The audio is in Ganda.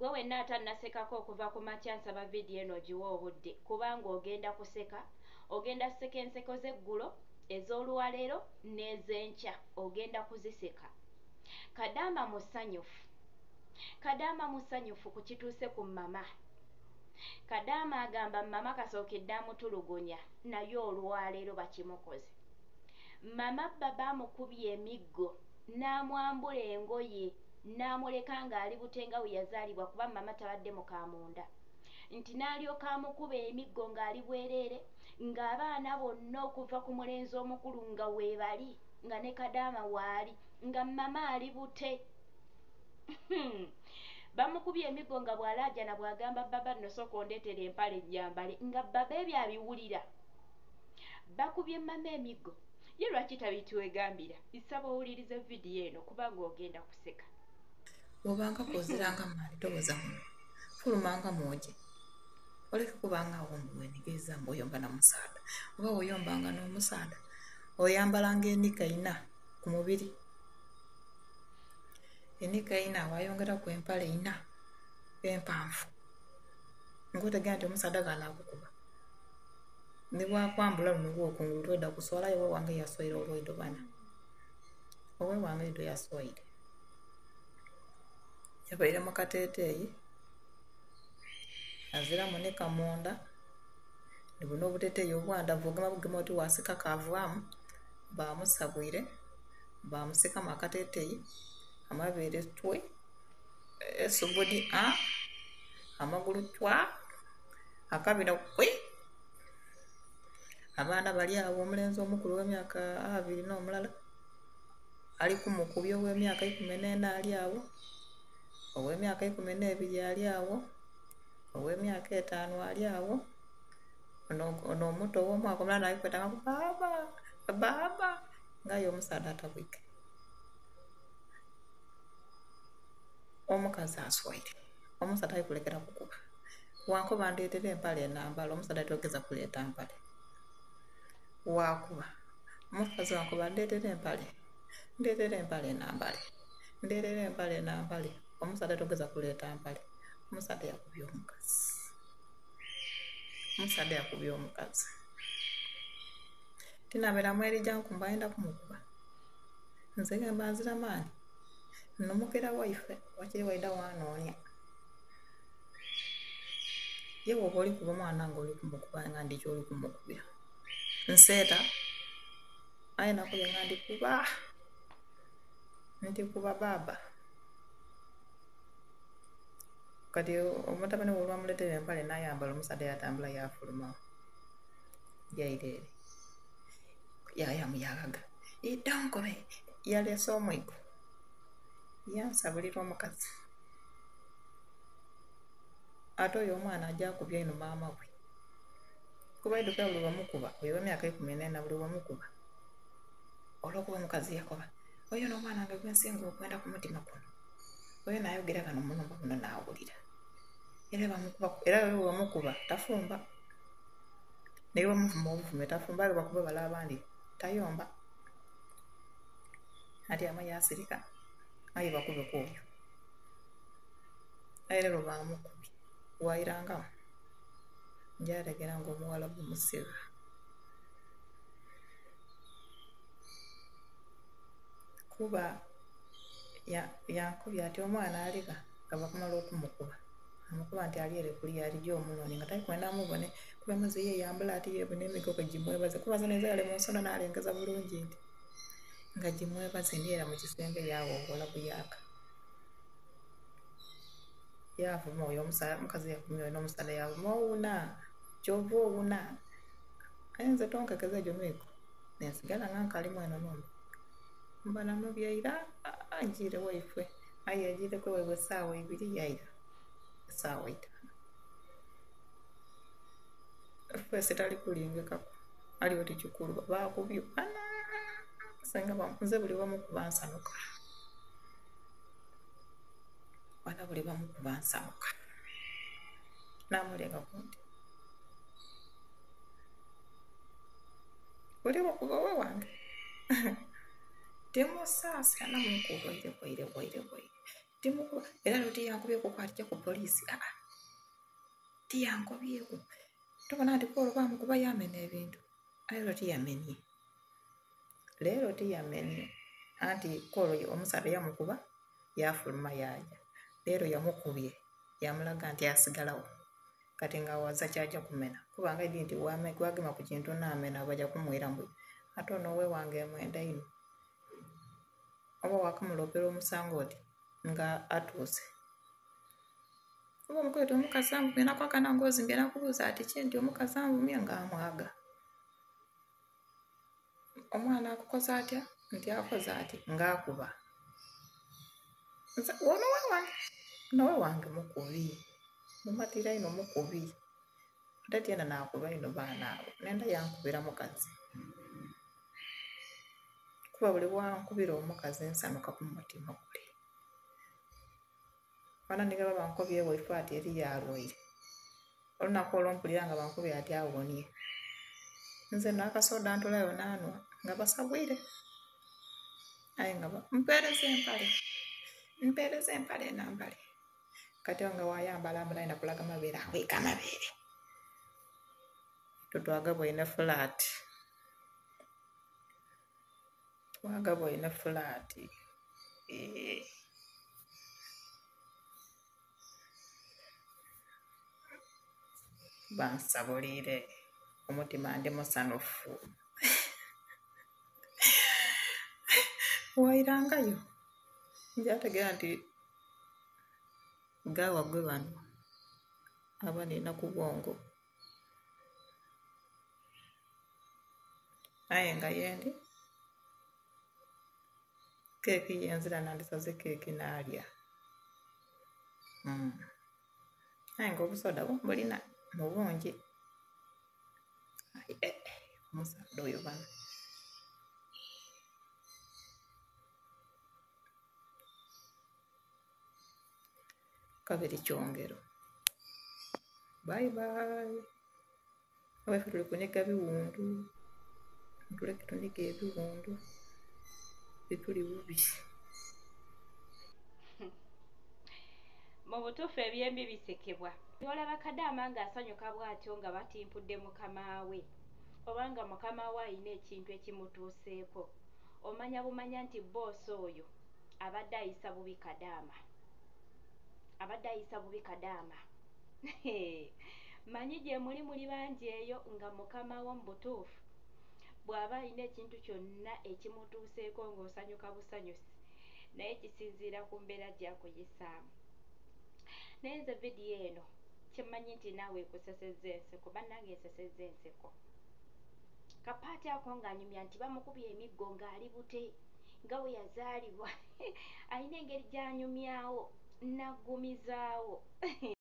Gwe wenna atannasekako okuva ku makya nsaba vidiyo eno ogiwe obudde kubanga ogenda kuseka, ogenda seka enseko z'eggulo, ez'olwaleero n'ez'enkya ogenda kuziseka. Kadaama musanyufu. Kadaama musanyufu ku kituuse ku mama. Kadaama agamba mama kasookedde amutulugunya naye olwaleero bakimukoze. Mama baba amukubye emiggo n'amwambula engoye n'amuleka ng'ali bute nga bwe yazaalibwa kuba mama tabadde mukamunda. Nti n'alyoka amukuba emiggo ng'ali bwereere ng'abaana bonna okuva ku mulenzi omukulu nga weebali nga ne Kadaama waali nga mama ali bute. Bamukubye emiggo nga bw'alaajana bw'agamba baba nno sooka ondeetere empale nnyambale nga baba ebyo abiwulira. Bakubye mama emiggo. Ye lwaki tabitwegambira? Nsaba owulirize vidiyo eno kubanga ogenda kuseka. Bw'obanga kw'oziranga maani towoza muno, fulumanga mwoje. Oleke kubanga agho mbu wenigiriza mbu oyomba na musaadha. Oba bw'oyombanga n'omusaadha, oyambalanga enika ina ku mubiri. Enika ina wayongeraku empale ina empanvu. Ng'otegeera nti omusaadha ghano akukuba. Ni bwakwambula luno lw'okungulu toidha kuswala aye owewange yaswaire olwaidho bana. Owewange idho yaswaire. Yabaire mu kateteeyi, aziramu nika munda. Ni buno obuteteeyi obwandavu ogema bugeme oti wasika kavaamu. Bamusabwire, bamusikamu akateteeyi, amabeere twe, esubudi a, amagulu twa, akabina kwi. Abaana bali agho, omulenzi omukulu ow'emyaka abiri n'omulala ali kumukubya, ow'emyaka 14 ali agho, ow'emyaka 12 ali agho, ow'emyaka 5 ali agho. Ono omuto ow'omwaka omulala ali kweta nga baaba, baaba, nga aye omusaadha atabwike. Omukazi aswaire, omusaadha ali kulekera kukuba. Wankoba ndetere empale nambala, omusaadha togeza kuleeta mpale. Wakuba, omukazi wankoba ndetere empale, ndetere empale nambale, ndetere empale nambale. Omusaadha togeza kuleeta mpale. Omusaadha yakubye omukazi. Omusaadha yakubye omukazi. Tinabera mweri jankumba ayenda kumukuba. Nze ghemba nzira maani, numukira waife wakiri waidha wanoonia. Ye bw'oba oli kuba omwana nga oli kumukuba nga ndi ky'oli kumukubira. Nseeta, aye nakubye nga ndi kuba. Nti kuba baaba. Kati omutabani we olwamuleetera empale n'ayambala omusaadha yatambula yafuluma yaira ere. Yayamu yaghaga. Idha onkobe yaleese omwigo. Yansabulira omukazi. Ate oyo omwana aja akubya inho maama we. Kuba aidhukira buli lwebamukuba, oyo ow'emyaka 14 buli lwebamukuba. Olw'okuba omukazi yakoba, oyo n'omwana wange gwensinga okwenda ku mutima kuno. Oyo n'ayogera ghano mu nhumba muno naawulira. Era bamukuba, era bwebamukuba tafumba. Ni bwebamuvuma obuvume tafumba aye bwebakuba bale abandi tayomba. Atyama yasirika aye bakube ku oyo. Aye leero bamukubye bwairangamu njategera nga omuwalabu musiba. Kuba yankubye ati omwana aligha nga bakumala okumukuba. Amukuba nti ali ere kuliya alija omunoonia nga tali kwenda amubone. Kuba amaze yeyambula ati yebona emigo ke gimwebaze. Kuba nze nze ghale mu nsonda nalengeza bulungi nti nga gimwebaze ndi era mu kisenge yawowola buyaaka. Yavuma oyo omukazi yavumye oyo n'omusaadha yavuma owuna, kyova owuna. Aye nze tonkekeza egyo miigo, nensigala nga nkalimu eno nhumba. Mba nanobye ira njiire waifwe. Aye ajiireku ewaibwe esaawa ibiri yaira esaawa 5. Feesi tali kulingikaku ali oti kikulu bakubye bana. Senga nze buli bamukuba nsanuka. Bana buli bamukuba nsanuka. Namulengaku nti buli bakuba owe wange. Timusaasira namuku bwaire bwaire bwaire bwaire. Timukuba era lwo tiyankubyeku kwatija ku poliisi. Aa tiyankubyeku. Tobona nti kwolwo bamukuba yamena ebintu. Aye lwo tiyamenye. Leero tiyamenye. Anti kwolwo omusaadha yamukuba yafuluma yaaja. Leero yamukubye yamulaga nti asigalawo. Kati nga awaza kyaja kumena. Kubanga aidhi nti wagema ku kintu naamena baja kumwira mbu ate ono owewange mwenda inho. Oba wakamulopera omusango oti nga atuuse. Oba omukoyo omukazi anvumye nakwakana ng'ozimbye nakubuuza ati ki nti omukazi anvumye nga amwaga. Omwana akukoze atya? Nti akoze ati ng'akuba. Nze ono owewange nowewange mukubi. Mumatira inho mukubi. Ate tyena naakuba inho baana abo. Nenda yankubira mukazi. Kuba buli bwankubira omukazi nsanuka ku mutima gule. Bana ni baba bankobye waife ati eri yalwaire. Olunaku olwo mpulira nga bankubye ati awonie. Nze n'akasoda ntolayo naanwa nga basabwire. Aye nga mpeereza empale. Mpeereza empale nambale. Kati nga wayambala ambala ayenda kulaga mabeere aweeka amabeere. Tutwagabwaine flat. Twagabwaine flat. Bansabuliire omutima ndi musanufu. Wairangayo. Njategeera nti gaawa gwe bano abanina ku bwongo. Aye nga yendi keeki yenzira nandisaze keeki naalya. Aye nga obusoda bwo bulina mu bungi. Aye omusaadha oyo bano. Kabiri kyongero. Bye bye. Abaife tuli kuniga biwundu. Tuleke tunige ebiwundu. Bituli bubi. Mu butuufu ebyembi bisekebwa. Olaba kadaama ng'asanyuka bw'atyo nga batimpudde mukama we oba nga mukama we alina ekintu ekimutuuseeko. Omanya bumanya nti bboosi oyo abadde ayisa bubi kadaama. Abadde ayisa bubi kadaama. Manyi gye muli muli bangi eyo nga mukama wo mu butuufu bw'aba alina ekintu kyonna ekimutuuseeko ng'osanyuka busanyusi naye kisinziira ku mbeera gy'akuyisaamu. Naye nze vidiyo eno kyemmanyi nti naawe ekusesezza enseko, bannange ensesezza enseko. Kapaati ako ng'anyumya nti bamukubye emiggo ng'ali bute nga bwe yazaalibwa. Alina engeri gy'anyumyawo n'aggumizaawo.